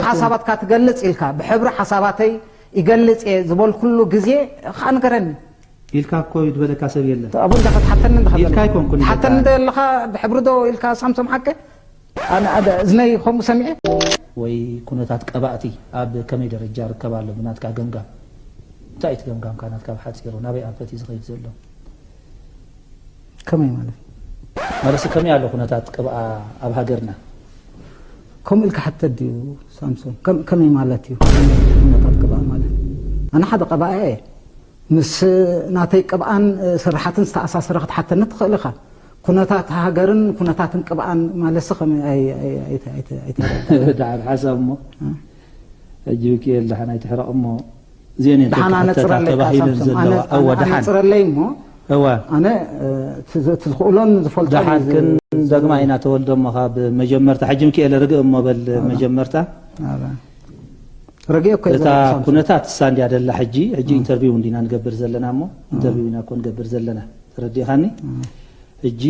ሓሳባትካ ትገልጽ ኢልካ፣ ብሕብሪ ሓሳባተይ ይገልጽ እየ ዝበልኩሉ ግዜ ኸኣ ንገረኒ። ኢልካ እኮ እዩ ዝበለካ ሰብ የለን። ኣብኡ እንዳ ክትሓተኒ እንዳ ኢልካ ኣይኮንኩን ትሓተኒ ዝበልካ። ዘለኻ ብሕብሪ ዶ ኢልካ ሳምሶም ሓቂ? ኣነ ኣደ እዝነይ ከምኡ ሰሚዐ። ወይ ኩነታት ቀባእቲ ኣብ ከመይ ደረጃ ርከብ ኣሎ ብናትካ ገምጋም? እንታይ እዩ እቲ ገምጋምካ ናትካ ብሓጺሩ? ናበይ ኣንፈት እዩ ዝኸይድ ዘሎ? ከመይ ማለት? ማለት ከመይ ኣሎ ኩነታት ቅብኣ ኣብ ሃገርና? ከምኡ ኢልካ ሓተት ድዩ ሳምሶን? ከም-፣ ከመይ ማለት እዩ? ኩነታት ቅብኣ ማለት? ኣነ ሓደ ቀባኣ እየ። ምስ ናተይ ቅብኣን ስራሓትን ዝተኣሳሰረ ክትሓተኒ ትኽእል ኢኻ። ኩነታት ሃገርን ኩነታትን ቅብኣን ማለትሲ ከመይ ኣይ-፣ ኣይ-፣ ኣይ-፣ ኣይ-፣ ኣይተ-፣ ኣይተ-፣ ኣይተ-፣ ደሓን ሓሳብ እሞ ሕጂ ሚካኤል ደሓን ኣይትሕረቕ እሞ እዚአን እየን ደሓን ተካተታ ኣነፅረለይ ተባሂለን ሳምሶን፣ ዘለዋ ኣነ-፣ እወ ደሓን ኣነፅረለይ እሞ እወ ኣነ እቲ ዝ-፣ እቲ ዝኽእሎን ዝፈልጦን ደሓን ዝ-፣ ክንደግማ ኢና ተወልዶ እሞ ካብ መጀመርታ ሕጂ ሚካኤል ርግእ እሞ በል መጀመርታ ኣረ። ረግእ እኮ እዩ እታ ዘለካ ሳምሶን። ኩነታት እሳ እንድያ ደላ ሕጂ ሕጂ ኢንተርቪው እንዲና ንገብር ዘለና እሞ ኢንተርቪው ኢና እኮ ንገብር ዘለና ተረዲእኻኒ ሕጂ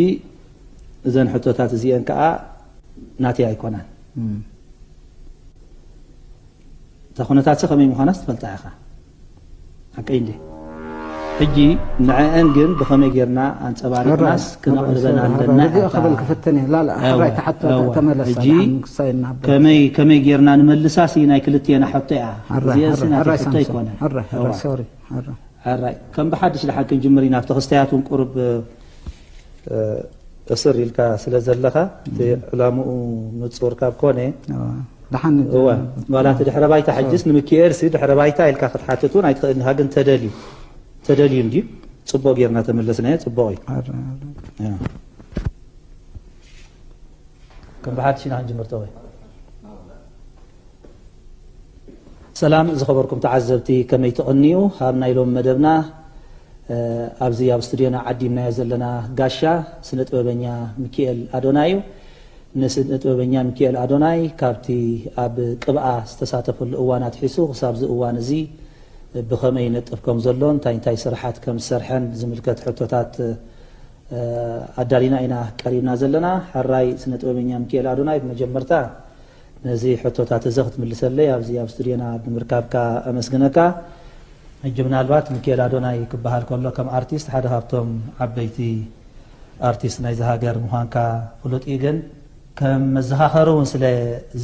እዘን ሕቶታት እዚአን ከዓ ናተይ ኣይኮናን እም። እታ ኩነታት ከመይ ምዃናስ ትፈልጣ ኢኻ ሓቀይ እንዴ ሕጂ ንዐአን ግን ብኸመይ ጌርና ኣንፀባሪቕናስ ክነቕርበን ኣለና ርግእ ክብል ክፍትን እየ ላላ ሕራይ ተሓቶ ተመለሳ ከመይ ከመይ ጌርና ንመልሳ ሲ ናይ ክልቴና ሕቶ እያ እዚአን ሲ ናተይ ሕቶ ኣይኮነን ሶሪ ሕራይ ከም ብሓድሽ ደሓን ክንጅምር ኢና ኣብቲ ክስታያት እውን ቁሩብ እስር ኢልካ ስለ ዘለኻ እቲ ዕላምኡ ንጹር ካብ ኮነ ደሓን እወ ዋላ እቲ ድሕረ ባይታ ሕጅስ ንምክኤል ሲ ድሕረ ባይታ ኢልካ ክትሓትት እውን ኣይትኽእል ኢኻ ግን ተደልዩ ተደልዩ እንድዩ ጽቡቕ ጌርና ተመለስናዮ ጽቡቕ እዩ ከም ብሓድሽ ኢና ክንጅምር ተወይ ሰላም ዝኸበርኩም ተዓዘብቲ ከመይ ትቕንዩ ኣብ ናይ ሎም መደብና ኣብዚ ኣብ ስቱድዮና ዓዲምናዮ ዘለና ጋሻ ስነ ጥበበኛ ሚኪኤል ኣዶናይ እዩ ንስነ ጥበበኛ ሚኪኤል ኣዶናይ ካብቲ ኣብ ቅብኣ ዝተሳተፈሉ እዋን ኣትሒሱ ክሳብዚ እዋን እዚ ብኸመይ ይነጥፍ ከም ዘሎ እንታይ እንታይ ስራሓት ከም ዝሰርሐን ዝምልከት ሕቶታት ኣዳሊና ኢና ቀሪብና ዘለና ሕራይ ስነ ጥበበኛ ሚኪኤል ኣዶናይ ብመጀመርታ ነዚ ሕቶታት እዚ ክትምልሰለይ ኣብዚ ኣብ ስቱድዮና ብምርካብካ ኣመስግነካ። ሕጂ ምናልባት ሚኪኤል ኣዶናይ ክበሃል ከሎ ከም ኣርቲስት ሓደ ካብቶም ዓበይቲ ኣርቲስት ናይዚ ሃገር ምዃንካ ፍሉጥ እዩ። ግን ከም መዘኻኸሪ እውን ስለ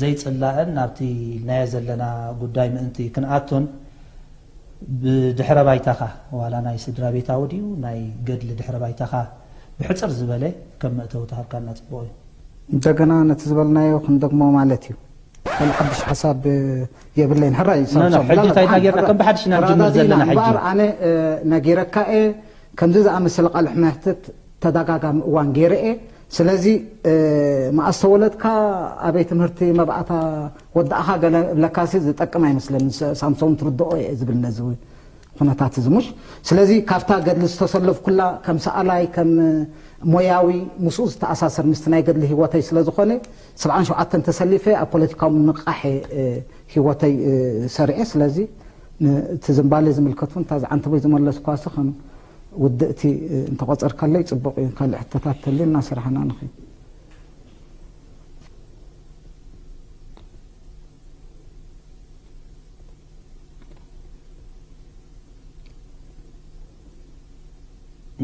ዘይጽላእን ናብቲ ኢልናዮ ዘለና ጉዳይ ምእንቲ ክንኣቱን ብድሕረ ባይታኻ ዋላ ናይ ስድራ ቤታዊ ድዩ ናይ ገድሊ ድሕረ ባይታኻ ብሕጽር ዝበለ ከም መእተዊ ተሃብካና ጽቡቕ እዩ። እንደገና ነቲ ዝበልናዮ ክንደግሞ ማለት እዩ። ካልእ ሓድሽ ሓሳብ የብለይን። ሕራይ ሳምሶም ሕጂ እንታይ ናጌርና ከም ብሓድሽ ኢና ንጅምር ዘለና ሕጂ። እምበኣር ኣነ ነጊረካ እየ ከምዚ ዝኣመሰለ ቃልሕ መሕትት ተደጋጋሚ እዋን ገይረ እየ። ስለዚ መኣስ ተወለድካ ኣበይ ትምህርቲ መብኣታ ወዳእኻ ገለ እብለካሲ ዝጠቅም ኣይመስለኒ። ሳምሶም ትርድኦ እየ ዝብል ነዚ ኩነታት እዚ ሙሽ ስለዚ ካብታ ገድሊ ዝተሰለፍኩላ ከም ሰኣላይ ከም ሞያዊ ምስኡ ዝተኣሳሰር ምስቲ ናይ ገድሊ ህይወተይ ስለ ዝኾነ ሰብዓን ሸውዓተን ተሰሊፈ ኣብ ፖለቲካዊ ምንቕቓሕ ህይወተይ ሰሪዐ ስለዚ እቲ ዝምባሌ ዝምልከት እውን እታ ዝዓንተቦይ ዝመለስኳሲ ከም ውድእቲ እንተቆፀርካለይ ፅቡቕ እዩ ካልእ ሕቶታት ተልዩ እናሰራሕና ንኸይድ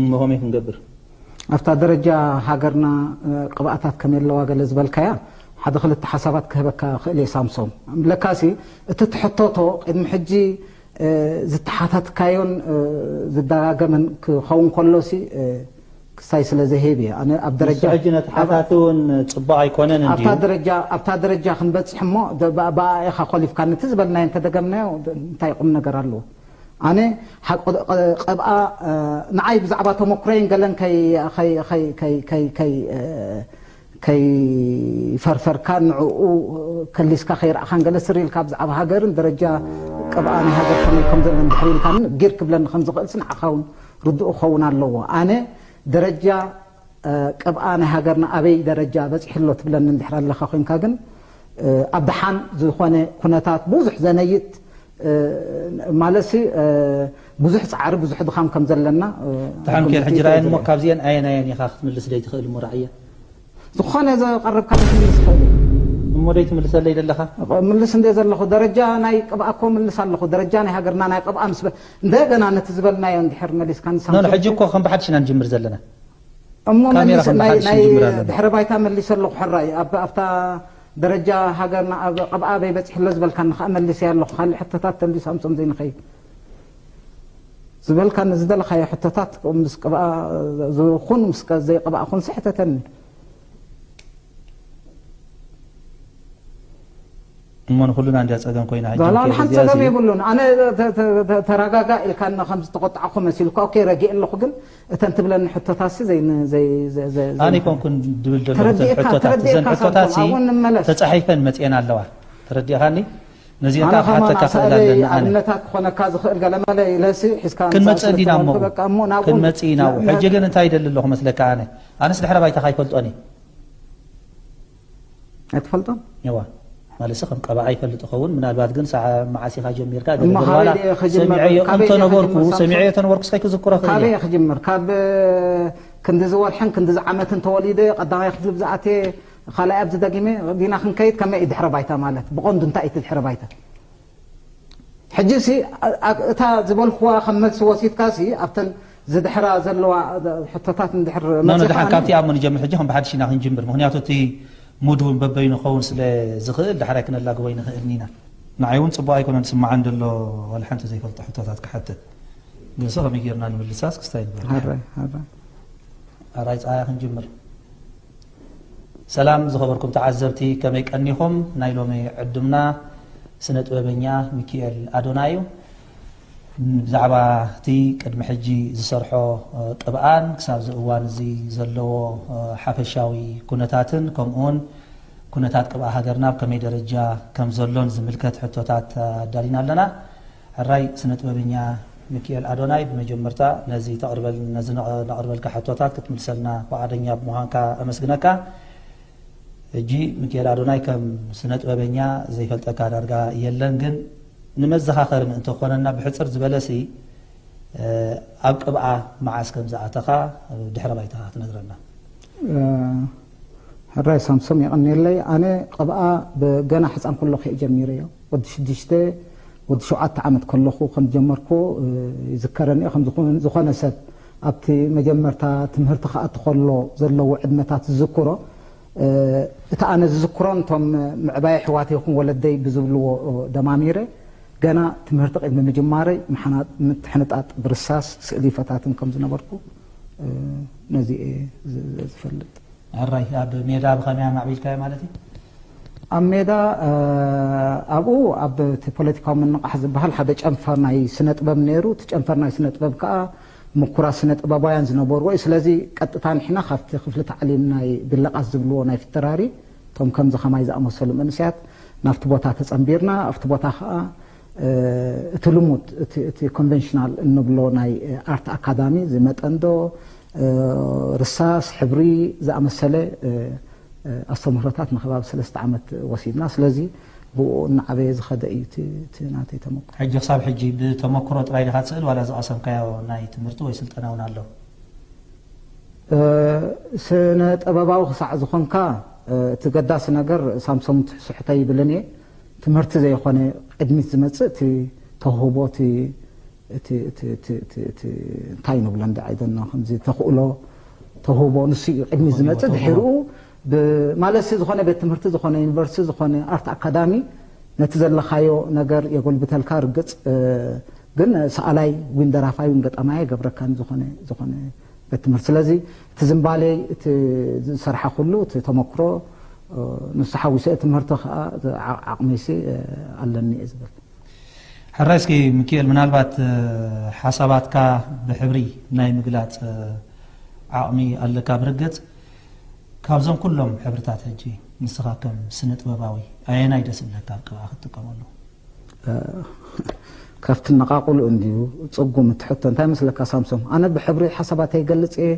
እሞ ከመይ ክንገብር? ኣብታ ደረጃ ሃገርና ቅብኣታት ከመይ ኣለዋ ገለ ዝበልካያ ሓደ ክልተ ሓሳባት ክህበካ ክእል እየ ሳምሶም። ለካሲ እቲ ትሕተቶ ቅድሚ ሕጂ ዝተሓተትካዮን ዝደጋገመን ክኸውን ከሎሲ ክሳይ ስለ ዘሄብ እየ ኣነ ኣብ ደረጃ ንሱ ሕጂ ነቲ ሓታቲ እውን ፅቡቕ ኣይኮነን ኣብታ እንድዩ ደረጃ ኣብታ ደረጃ ክንበፅሕ እሞ ደ- ብ- ብኣ ኢኻ ኮሊፍካ ነቲ ዝበልናዮ እንተደገምናዮ ደ- እንታይ ቁም ነገር ኣለዎ ኣነ ሓ- ቅ- ቅ- ቅብኣ እ፣ ንዓይ ብዛዕባ ተመክሮይን ገለን ከይ- ከይ- ከይ- ከይ- ከይ- ከይ- እ፣ ከይፈርፈርካን ንዕኡ ከሊስካ ከይረኣኻን ገለ ስር ኢልካ ብዛዕባ ሃገርን ደረጃ ቅብኣ ናይ ሃገር ከመይ ከም ዘሎ እንድሕር ኢልካኒ ጊር ክብለኒ ከም ዝኽእልሲ ንዓኻ እውን ርዱእ ክኸውን ኣለዎ ኣነ ደረጃ ቅብኣ ናይ ሃገርና ኣበይ ደረጃ በፂሑ ኣሎ ትብለኒ እንድሕር ኣለኻ ኮይንካ ግን ኣብ ደሓን ዝኾነ ኩነታት ብዙሕ ዘነይት ማለትሲ ብዙሕ ፃዕሪ ብዙሕ ድኻም ከም ዘለና ተሓምኬል ሕጂ ራየን እሞ ካብዚአን ኣየን ኣየን ኢኻ ክትምልስ ደይ ትኽእል እሞ ራዕየ ዝኾነ ዘቐረብካ ክትምልስ ትኽእል ሞደይ ትምልሰለይ ዘለኻ? ምልስ እንደ ዘለኹ ደረጃ ናይ ቅብኣ እኮ ምልስ ኣለኹ። ደረጃ ናይ ሃገርና ናይ ቅብኣ ምስ በ-፣ እንደገና ነቲ ዝበልናዮ እንድሕር መሊስካ ንሳ ኖ፣ ኖ፣ ሕጂ እኮ ከም ብሓድሽ ኢና ንጅምር ዘለና። እሞ ካሜራ መልስ ከም ናይ፣ ብሓድሽ ናይ ንጅምር ኣለና። ድሕረ ባይታ መሊሰ ኣለኹ። ሕራይ ኣብ፣ ኣብታ ደረጃ ሃገርና ኣብ ቅብኣ ኣበይ በጺሕሎ ዝበልካኒ ከኣ መሊሰ ኣለኹ። ካልእ ሕቶታት ተልዩ ሳምሶም ዘይንኸይድ ዝበልካኒ ዝደለኻዮ ሕቶታት ምስ ቅብኣ ዝኹን ምስ ዘይቅብኣ ኩን ስሕተተኒ። እሞ ንኹልና እንድያ ጸገም ኮይና ሕጂ ጋላ ምክንያት ሓንቲ እዚኣ ጸገም ሲ የብሉን። ኣነ ተ-፣ ተ-፣ ተ-፣ ተረጋጋ ኢልካኒ ከም ዝተቆጣዕኩ መሲልካ፣ ኦኬ፣ ረጊእ ኣለኹ፣ ግን እተን ትብለኒ ሕቶታት ሲ ዘይን-፣ ዘይ-፣ ዘ-፣ ዘ-፣ ዘይ-፣ ኣነ ኣይኮንኩን ድብል ዘለኹ እተን ተረዲእካ፣ ሕቶታት። እዘን ተረዲእካ ሕቶታት ሲ ሳምሶም፣ ኣሁን ንመለስ። ተጻሒፈን መጺኤን ኣለዋ። ተረዲእኻኒ? ነዚአን ኣነ ከኣ ከማን ክሓተካ ክእል ኣሳእለይ ኣለኒ ኣነ። ኣብነታት ክኾነካ ዝኽእል ገለመለ ኢለሲ ሒዝካ ክንመጽእ ምሳእ ዲና እሞ? ስለተኾንኩ በቃ እሞ ናብኡ ክንመጽእ ኢና። ነ-፣ ነ-፣ ሕጂ ግን እንታይ ይደሊ ኣለኹ መስለካ ኣነ? ኣነስ ድሕረ ባይታኻ ኣይፈልጦን እየ። ኣይትፈልጦን? እዋ። ማለትሲ ከም ቀባኣ ይፈልጥ ይኸውን። ምናልባት ግን ሰዓ መዓስ ኢኻ ጀሚርካ? ገለ እሞ ገለ ካበይ ዋላ ድየ ክጅምር? ሰሚዐዮ ካበይ ድየ እንተነበርኩ፣ ክጅምር? ሳምሶም? ሰሚዐዮ ተነበርኩስ ከይክዝክሮ ክእል እየ። ካበይ እየ ክጅምር? ካብ ክንዲ ዝወርሕን ክንዲ ዝዓመትን ተወሊደ፣ ቀዳማይ ክፍሊ ብዝኣትየ፣ ካልኣይ ኣብዚ ደጊመ፣ ዲና ክንከይድ፣ ከመይ እዩ ድሕረ ባይታ ማለት? ብቐንዱ እንታይ እዩ እቲ ድሕረ ባይታ? ሕጂ ሲ፣ ኣ-፣ ኣ-፣ እታ ዝበልኩዋ ከም መልሲ ወሲድካ ሲ፣ ኣብተን ዝድሕራ ዘለዋ ሕቶታት እንድሕር ኖ፣ ኖ፣ መጺኻ ደሓን ኣነ ካብቲ ኣሞ ንጀምር። ሕጂ ከም ብሓድሽ ኢና ክንጅምር። ምኽንያቱ እቲ ሙድ እውን በበይኑ ክኸውን ስለ ዝኽእል፣ ዳሕራይ ክነላግቦ ኣይንኽእልን ኢና። ንዓይ እውን ጽቡቕ ኣይኮነን ዝስምዓኒ ዘሎ፣ ዋላ ሓንቲ ዘይፈልጦ ሕቶታት ክሓትት። ግን ሲ ከመይ ጌርና ንምልሳስ ክስታይ ንበል። ሃረ፣ ሃረ። ኣራይ ጸሃያ ክንጅምር። ሰላም ዝኸበርኩም ተዓዘብቲ፣ ከመይ ቀኒኹም? ናይ ሎሚ ዕዱምና ስነ ጥበበኛ ሚኪኤል ኣዶና እዩ። ብዛዕባ እቲ ቅድሚ ሕጂ ዝሰርሖ፣ እ፣ ቅብኣን ክሳብ እዚ እዋን እዚ ዘለዎ፣ እ፣ ሓፈሻዊ ኩነታትን ከምኡውን ኩነታት ቅብኣ ሃገርና ኣብ ከመይ ደረጃ ከም ዘሎን ዝምልከት ሕቶታት ኣዳሊና ኣለና። ሕራይ ስነ ጥበበኛ ሚኪኤል ኣዶናይ፣ ብመጀመርታ ነዚ ተቕርበል-፣ ነዚ ነቐ-፣ ነቕርበልካ ሕቶታት ክትምልሰልና ፍቓደኛ ብምዃንካ ኣመስግነካ። ሕጂ ሚኪኤል ኣዶናይ ከም ስነ ጥበበኛ ዘይፈልጠካ ዳርጋ የለን፣ ግን ንመዘኻኸሪ ምእንቲ ክኾነና ብሕጽር ዝበለሲ፣ እ፣ ኣብ ቅብኣ መዓስ ከም ዝኣተኻ፣ እ፣ ድሕረ ባይታኻ ክትነግረና። እ፣ ሕራይ ሳምሶም የቐንየለይ። ኣነ ቅብኣ ብ-፣ ገና ሕጻን ከለኹ እየ ጀሚረዮ። ወዲ ሽዱሽተ፣ ወዲ ሸውዓተ ዓመት ከለኹ ከም ዝጀመርኩ፣ እ፣ ይዝከረኒ እዩ። ከም ዝኾነ፣ ዝኾነ ሰብ ኣብቲ መጀመርታ ትምህርቲ ክኣቱ ከሎ ዘለዎ ዕድመታት ዝዝክሮ፣ እ፣ እቲ ኣነ ዝዝክሮን እቶም ምዕባይ ኣሕዋተይ ይኹን ወለደይ ብዝብልዎ፣ እ፣ ደማሚረ፣ ገና ትምህርቲ ቅድሚ ምጅማረይ ምሓና-፣ ምትሕንጣጥ ብርሳስ ስእሊ ፈታትን ከም ዝነበርኩ፣ እ፣ ነዚ እየ ዝ-፣ ዝፈልጥ። ሕራይ፣ ኣብ ሜዳ ብኸመይ ኣማዕቢልካዮ ማለት እዩ? ኣብ ሜዳ፣ እ፣ ኣብኡ ኣብ እቲ ፖለቲካዊ ምንቕቓሕ ዝበሃል ሓደ ጨንፈር ናይ ስነ ጥበብ ነይሩ። እቲ ጨንፈር ናይ ስነ ጥበብ ከኣ ምኩራት ስነ ጥበባውያን ዝነበርዎ እዩ። ስለዚ ቀጥታ ንሕና ካብቲ ክፍሊ ታዕሊም ናይ ብለቓት ዝብልዎ ናይ ፊተራሪ፣ እቶም ከምዚ ከማይ ዝኣመሰሉ መንእሰያት ናብቲ ቦታ ተጸንቢርና። ኣብቲ ቦታ ከኣ፣ እ፣ እቲ ልሙድ፣ እቲ፣ እቲ ኮንቨንሽናል እንብሎ ናይ፣ እ፣ ኣርት ኣካዳሚ ዝመጠንዶ፣ እ፣ ርሳስ፣ ሕብሪ ዝኣመሰለ፣ እ፣ እ፣ ኣስተምህሮታት ንከባቢ ሰለስተ ዓመት ወሲድና። ስለዚ ብኡ እናዓበየ ዝኸደ እዩ እቲ፣ እቲ ናተይ ተመክሮ። ሕጂ ክሳብ ሕጂ ብተመክሮ ጥራይ ዲኻ ትስእል ዋላ ዝቐሰምካዮ ናይ ትምህርቲ ወይ ስልጠና እውን ኣሎ? እ፣ ስነ ጥበባዊ ክሳዕ ዝኾንካ፣ እ፣ እቲ ገዳሲ ነገር ሳምሶም ትሕስሕቶ ይብልን እየ። ትምህርቲ ዘይኮነ ቅድሚት ዝመጽእ እቲ ተውህቦ፣ እቲ፣ እቲ፣ እቲ፣ እቲ፣ እቲ፣ እቲ እንታይ ንብሎ እንዲ ዓይደና ከምዚ ተኽእሎ፣ ተውህቦ፣ ንሱ እዩ ቅድሚት ተኽእሎ፣ ዝመጽእ። ተውህቦ። ድሕሪኡ ብ-፣ ማለት ሲ ዝኾነ ቤት ትምህርቲ፣ ዝኾነ ዩኒቨርሲቲ፣ ዝኾነ ኣርት ኣካዳሚ ነቲ ዘለኻዮ ነገር የጎልብተልካ። ርግጽ፣ እ፣ ግን ሰኣላይ ዊን ደራፋይ ዊን ገጣማይ ኣይገብረካን ዝኾነ፣ ዝኾነ ቤት ትምህርቲ። ስለዚ እቲ ዝንባሌ፣ እቲ ዝሰርሓ ኩሉ፣ እቲ ተመክሮ፣ እ፣ ንሱ ሓዊሰ ትምህርቲ ከኣ ዓ-፣ ዓቕመይሲ፣ እ፣ ኣለኒ እየ ዝብል። ሕራይ እስኪ ሚኪኤል፣ ምናልባት፣ እ፣ ሓሳባትካ ብሕብሪ ናይ ምግላጽ፣ እ፣ ዓቕሚ ኣለካ ብርግጽ። ካብዞም ኩሎም ሕብርታት ሕጂ ንስኻ ከም ስነ ጥበባዊ ኣየናይ ደስ ይብለካ ኣብ ቅብኣ ክትጥቀመሉ? እ፣ ካብቲ ነቓቕሉ እንድዩ ጽጉም እቲ ሕቶ። እንታይ መስለካ ሳምሶም? ኣነ ብሕብሪ ሓሳባተይ ይገልጽ እየ፣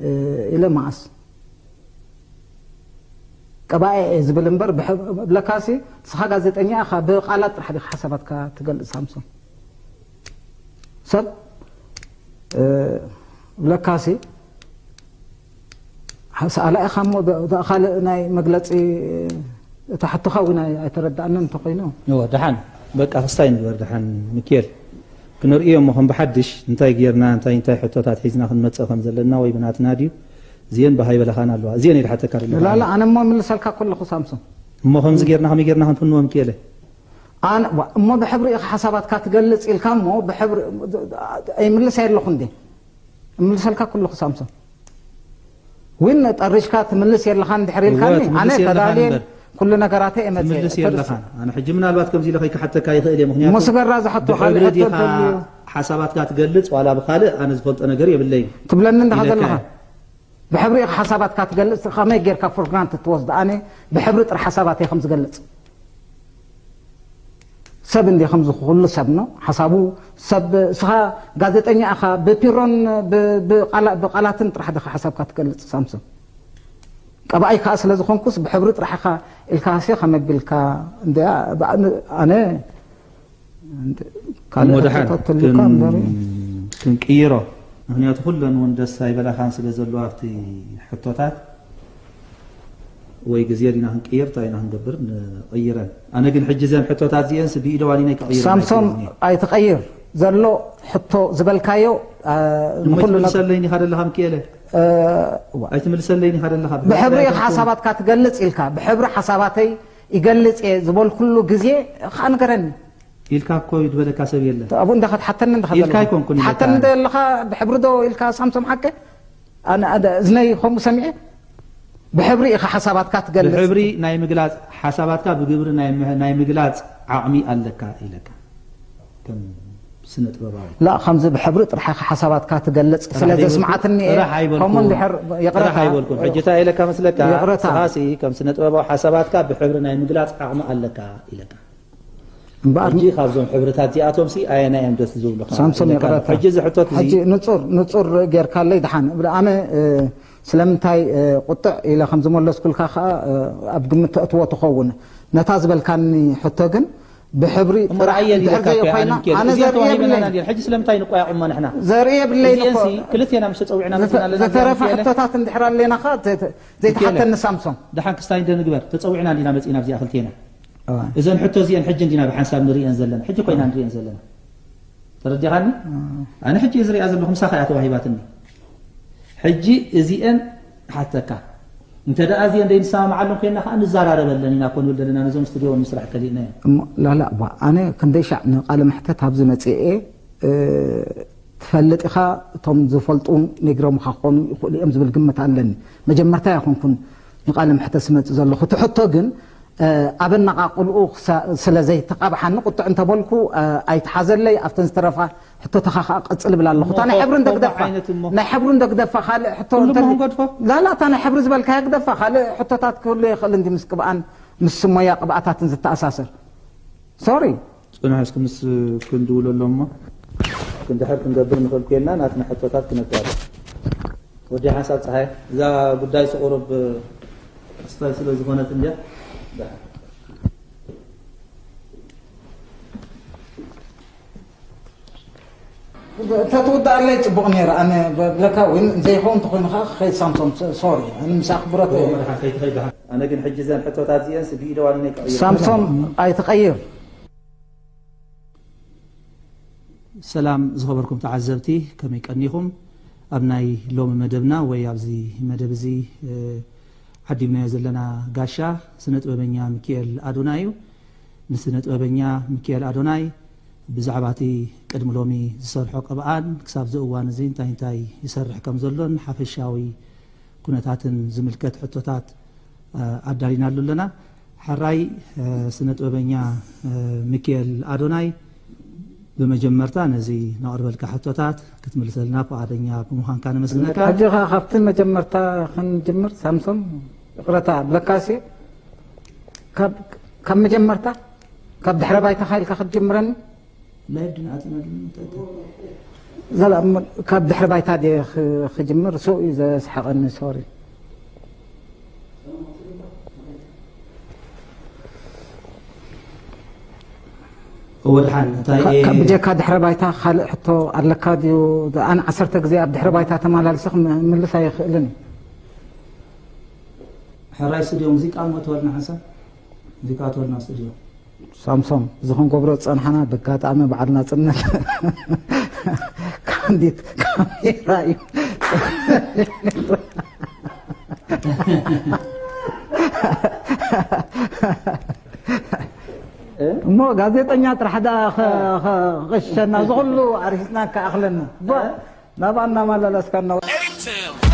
እ፣ ኢለ መዓስ? ቀባኤ እየ ዝብል እምበር ብሕ-፣ ብለካሲ ንስኻ ጋዜጠኛ ኢኻ፣ ብቃላት ጥራሕ ዲኻ ሓሳባትካ ትገልጽ ሳምሶም? ሰብ፣ እ፣ ብለካሲ ሰኣላ ኢኻ እሞ ደ-፣ ደ-፣ ካልእ ናይ መግለጺ እታ ሕቶኻ እውን ኣይ-፣ ኣይተረዳእንን እንተኾይኑ። እወ፣ ደሓን። በቃ፣ ክስታይ ንግበር ደሓን፣ ሚኪኤል። ክነርእዮ እሞ፣ ከም ብሓድሽ እንታይ ጌርና፣ እንታይ እንታይ ሕቶታት ሒዝና ክንመጽእ ከም ዘለና፣ ወይ ብናትና ድዩ፣ እዚኤን ብሃይ በለኻን ኣለዋ። እዚኤን እየ ዝሓተካ ዘለኹ። ላላ፣ ኣነ እሞ እምልሰልካ እኮ ኣለኹ፣ ሳምሶን። እሞ ከምዚ ጌርና፣ ከመይ ጌርና ክንፍንዎ፣ ሚኪኤለ? ኣነ፣ ዋ፣ እሞ ብሕብሪ ኢኻ ሓሳባትካ ትገልጽ ኢልካ እሞ፣ ብሕብሪ፣ ኣይምልሰ የለኹ እንዴ? እምልሰልካ ኩልኹ፣ ሳምሶን። ዊን ጠሪሽካ ትምልስ የለኻን ድሕር ኢልካኒ፣ እወ፣ ትምልስ ኣነ የለኻን ተዳልየን እምበር። ኩሉ ነገራተይ እየ መጽየ። ትምልስ እተርስ- የለኻን። ኣነ ሕጂ ምናልባት ከምዚ ኢለ ከይክሓተካ ይኽእል እየ፣ ምኽንያቱ እሞ ስገራ ዝሓቶ ካልእ ብሕብሪ ሕቶ ዲኻ ተልዩ። ሓሳባትካ ትገልጽ ዋላ ብኻልእ ኣነ ዝፈልጦ ነገር የብለይን ትብለኒ እንዳ ኢለካ ዘለኻ። እየ። ብሕብሪ ኢኻ ሓሳባትካ ትገልጽ፣ ከመይ ጌርካ for granted ትወስዶ? ኣነ ብሕብሪ ጥራሕ ሓሳባተይ ከም ዝገልጽ። ሰብ እንዲ ከምዚ ኩሉ ሰብ ነው ሓሳቡ። ሰብ እስኻ ጋዜጠኛ ኢኻ፣ ብፒሮን ብ-፣ ብቃላ-፣ ብቃላትን ጥራሕ ዲኻ ሓሳብካ ትገልጽ ሳምሶን? ቀባኣይ ከኣ ስለ ዝኾንኩስ ብሕብሪ ጥራሕ ኢኻ ኢልካ ሲ ከመቢልካ እንዲያ። ኣነ እንድ-፣ ካልእ እሞ ደሓን ሕቶታት ተልዩካ ክን-፣ እምበር። ክንቅይሮ፣ ምኽንያቱ ኩለን እውን ደስ ኣይበላኻን ስለ ዘለዋ ኣብቲ ሕቶታት፣ ወይ ግዜ ዲና ክንቅይር፣ እንታይ ኢና ክንገብር፣ ንቕይረን። ኣነ ግን ሕጂ እዘን ሕቶታት እዚአንስ ብኢደ ዋኒነይ ክቕይረን ሳምሶም ኣይክእልን እየ። ኣይትቐይር ዘሎ ሕቶ ዝበልካዮ፣ አ፣ እሞ ንኹሉ ነግ-፣ ኣይትምልሰለይን ኢኻ ደለኻ፣ ሚኪኤለ? እ፣ እዋ። ኣይትምልሰለይን ኢኻ ደለኻ። ብሕብሪ ብሕብሪ ኢኻ ኣይኮንኩን። ሓሳባትካ ትገልጽ ኢልካ፣ ብሕብሪ ሓሳባተይ ይገልጽ እየ ዝበልኩሉ ግዜ ከኣ ንገረኒ። ኢልካ እኮ እዩ ዝበለካ ሰብ የለን። ኣብኡ እንዳ ክትሓተኒ እንዳ ኢልካ ዘለኻ። ኣይኮንኩን ኢለካ ትሓተኒ ኣነ። እንደ ዘለኻ ብሕብሪ ዶ ኢልካ ሳምሶም ሓቀ? ኣነ፣ ኣነ እዝነይ ከምኡ ሰሚዐ? ብሕብሪ ኢኻ ሓሳባትካ ትገልጽ። ብሕብሪ ናይ ምግላጽ ሓሳባትካ ብግብሪ ናይ ም-፣ ናይ ምግላጽ ዓቕሚ ኣለካ ኢለካ። ከም ስነ ጥበባዊ። ላ፣ ከምዚ ብሕብሪ ጥራሕ ኢኻ ሓሳባትካ ትገልጽ ጥራሕ ስለ ኣይበልኩ-፣ ዘስምዓትኒ እየ። ጥራሕ ኣይበልኩ-፣ ከምኡ እንድሕር፣ ይቕረታ። ጥራሕ ኣይበልኩን። ሕጂ እንታይ ኢለካ መስለካ? ይቕረታ። ንስኻሲ ከም ስነ ጥበባዊ ሓሳባትካ ብሕብሪ ናይ ምግላጽ ዓቕሚ ኣለካ ኢለካ። እምበኣር ሕጂ ካብዞም ሕብርታት እዚኣቶም ሲ ኣየናይ እዮም ደስ ዝብሉኻ? ሳምሶም ኢለካ ኣለኹ። ይቕረታ። ሕጂ እዚ ሕቶት እዚ ሕጂ ንጹር፣ ንጹር ጌርካለይ ድሓን። እብለ ኣነ፣ እ፣ ስለምንታይ፣ እ፣ ቁጥዕ ኢለ ከም ዝመለስኩልካ ከኣ፣ እ፣ ኣብ ግምት ተእትዎ ትኸውን። ነታ ዝበልካኒ ሕቶ ግን ብሕብሪ እሞ ጥራሕ ረኣየን እንድሕር ኢለካ እኮ፣ ኣነ ዘይኮይና፣ ምንኬድ ኣነ እዚኣ ዘርኢ ተዋሂበና የብለይን። ኢና እንዲና። ሕጂ ስለምንታይ ንቋየቕ እሞ ንሕና? ዘርኢ የብለይን እዚኤን እኮ። ሲ ክልቴና ምስ ተጸዊዕና ዘተ-፣ መጺና ኣለና ዘተረፈ ምንኬለ? ሕቶታት እንድሕር ኣለና ከኣ ተ-፣ ተ-፣ ዘይትሓተኒ ምንኬለ? ሳምሶም። ደሓን ክስታይ እንደ ንግበር፣ ተጸዊዕና እንዲና መጺና ኣብዚኣ ክልቴና። እዋ። እዘን ሕቶ እዚአን ሕጂ እንዲና ብሓንሳብ ንርእየን ዘለና። ሕጂ ኮይና ንርእየን ዘለና። ተረዲኻኒ? እዋ። ኣነ ሕጂ እየ ዝሪኣ ዘለኹ፣ ምሳኻ እያ ተዋሂባትኒ። ሕጂ እዚአን ሓተካ። እንተ ደኣ እዚአን ዘይንሰማምዓለን ኮይና ከኣ ንዘራረበለን ኢና እኮ ንብል ዘለና፣ ነዞም ስቱድዮ እውን ምስራሕ ከሊእናዮ። እሞ ላላ፣ እዋ፣ ኣነ ክንደይ ሻዕ ንቃለ መሕተት ኣብዚ መጽኤ፣ እ፣ ትፈልጥ ኢኻ፣ እቶም ዝፈልጡ ነጊሮምኻ ክኾኑ ይኽእሉ እዮም ዝብል ግምት ኣለኒ። መጀመርታ ኣይኮንኩን ንቃለ መሕተት ዝመጽእ ዘለኹ። እቲ ሕቶ ግን፣ እ፣ ኣብ ኣነቓቕልኡ ክሳ-፣ ስለ ዘይተቓብሓኒ ቁጥዕ እንተበልኩ፣ እ፣ ኣይትሓዘለይ። ኣብተን ዝተረፋ ሕቶታኻ ከኣ ቀጽል እብል ኣለኹ። እሞ እታ ናይ ከምኡ ሕብሪ እንዶ ግደፋ፣ ዓይነት እሞ ናይ ሕብሪ እንዶ ግደፋ ካልእ ሕቶ ኩሉ እንተ-፣ እሞ ክንገድፎ? ላላ፣ እታ ናይ ሕብሪ ዝበልካያ ግደፋ፣ ካልእ ሕቶታት ክህሉ ይኽእል እንዲ ምስ ቅብኣን ምስ ሞያ ቅብኣታትን ዝተኣሳሰር። ሶሪ። ጽንሑ እስኪ ምስ ክንድውለሎም እሞ ክንድሕር ክንገብር ንኽእል ኮይንና ናትና ሕቶታት ክነጋድም። ወዲ ሓንሳብ ጸሓይ፣ እዛ ጉዳይ ስቑርብ ክስታይ ስለ ዝኾነት እንድያ። እንተትውድኣለይ ጽቡቕ ነይሩ። ኣነ ብለካ እውን ዘይኸውን ተኾይኑ ኸዓ ክኸይድ ሳምሶም፣ ሶሪ። ኣነ ምስ ኣኽብሮት እዎ፣ መድሓን ከይትኸይድ ደሓን። ኣነ ግን ሕጂ እዘን ሕቶታት እዚአንስ ብኢደ ዋኒነይ ክቕይር። ሳምሶም ኣይትቐይር። ሰላም ዝኸበርኩም ተዓዘብቲ፣ ከመይ ቀኒኹም? ኣብ ናይ ሎሚ መደብና ወይ ኣብዚ መደብ እዚ፣ እ፣ ዓዲምናዮ ዘለና ጋሻ ስነ ጥበበኛ ሚኪኤል ኣዶናይ እዩ። ንስነ ጥበበኛ ሚኪኤል ኣዶናይ ብዛዕባ እቲ ቅድሚ ሎሚ ዝሰርሖ ቅብኣን ክሳብ እዚ እዋን እዚ እንታይ እንታይ ይሰርሕ ከም ዘሎን ሓፈሻዊ ኩነታትን ዝምልከት ሕቶታት፣ እ፣ ኣዳሊናሉ ኣለና። ሕራይ፣ እ፣ ስነ ጥበበኛ፣ እ፣ ሚኪኤል ኣዶናይ፣ ብመጀመርታ ነዚ ነቕርበልካ ሕቶታት ክትምልሰልና ፍቓደኛ ብምዃንካ ነመስግነካ። ሕጂ ኸ ካብቲ መጀመርታ ክንጅምር ሳምሶም፣ ይቕረታ ብለካሲ፣ ካብ፣ ካብ መጀመርታ፣ ካብ ድሕረ ባይታኻ ኢልካ ክትጅምረኒ? ላይቭ ድና ኣቲና ድና እንታይ እንታይ? ዘላ፣ እሞ ካብ ድሕረ ባይታ ድየ ኽ-፣ ክጅምር? እሱ እዩ ዘስሓቐኒ፣ ሶሪ። እወ፣ ደሓን፣ እንታይ ከ-፣ እየ? ከ-፣ ብጀካ ድሕረ ባይታ ካልእ ሕቶ ኣለካ ድዩ? ኣነ ዓሰርተ ግዜ ኣብ ድሕረ ባይታ ተመላሊሰ ክምልስ ኣይኽእልን እየ። ሕራይ ስቱድዮ ሙዚቃ እሞ ትበልና ሓንሳብ? ዲካቶልና ስቱድዮ። ሳምሶም፣ እዚ ክንገብሮ ዝጸናሕና ብኣጋጣሚ በዓል ናጽነት ካንዲት ካሜራ እዩ። እሞ ጋዜጠኛ ጥራሕ ደኣ ኸ- ኸ- ኸሽሸና፣ እዚ ኩሉ ኣርሂጽና ከኣኽለና። ቧ፣ ናብኣ እናመላለስካ እና- Airtel